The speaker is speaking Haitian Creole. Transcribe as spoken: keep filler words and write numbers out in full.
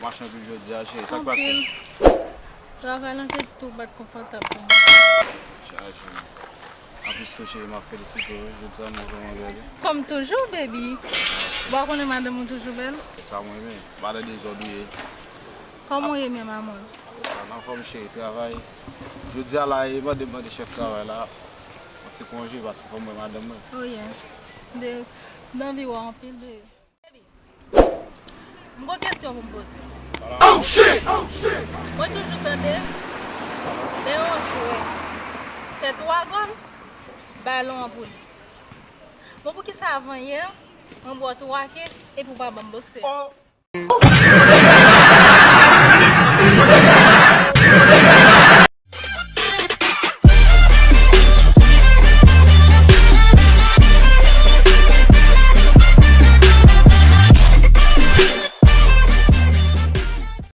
Mache anpil jodi a, cheri. Sa k pase? Anpil. Travay lan te tou pa t konfòtab pou mwen. Chaje. Anplis tou, cheri, m ap felisite w wi. Jodi a, mwen vrèman bèl. Kòm toujou, baby. Ou pa konnen madanm ou toujou bèl? E sa mwen renmen. Madan dezòd ou ye. Kòman w ye menm, amò? E sa, m anfòm, cheri, travay. Jodi a la, e mande, mande chèf travay la yon ti konje, paske fò m wè madanm mwen. Oh yes. De, m anvi wè w anpil de. Baby, m gon kesyon pou m poze. Oh shit! Oh shit! Mwen toujou tande, lè yon jwè fè twa gòl, balon an pou li. Bon, poukisa avan yè, mwen ba w twa ke, epi w pa ban m bokse? Oh!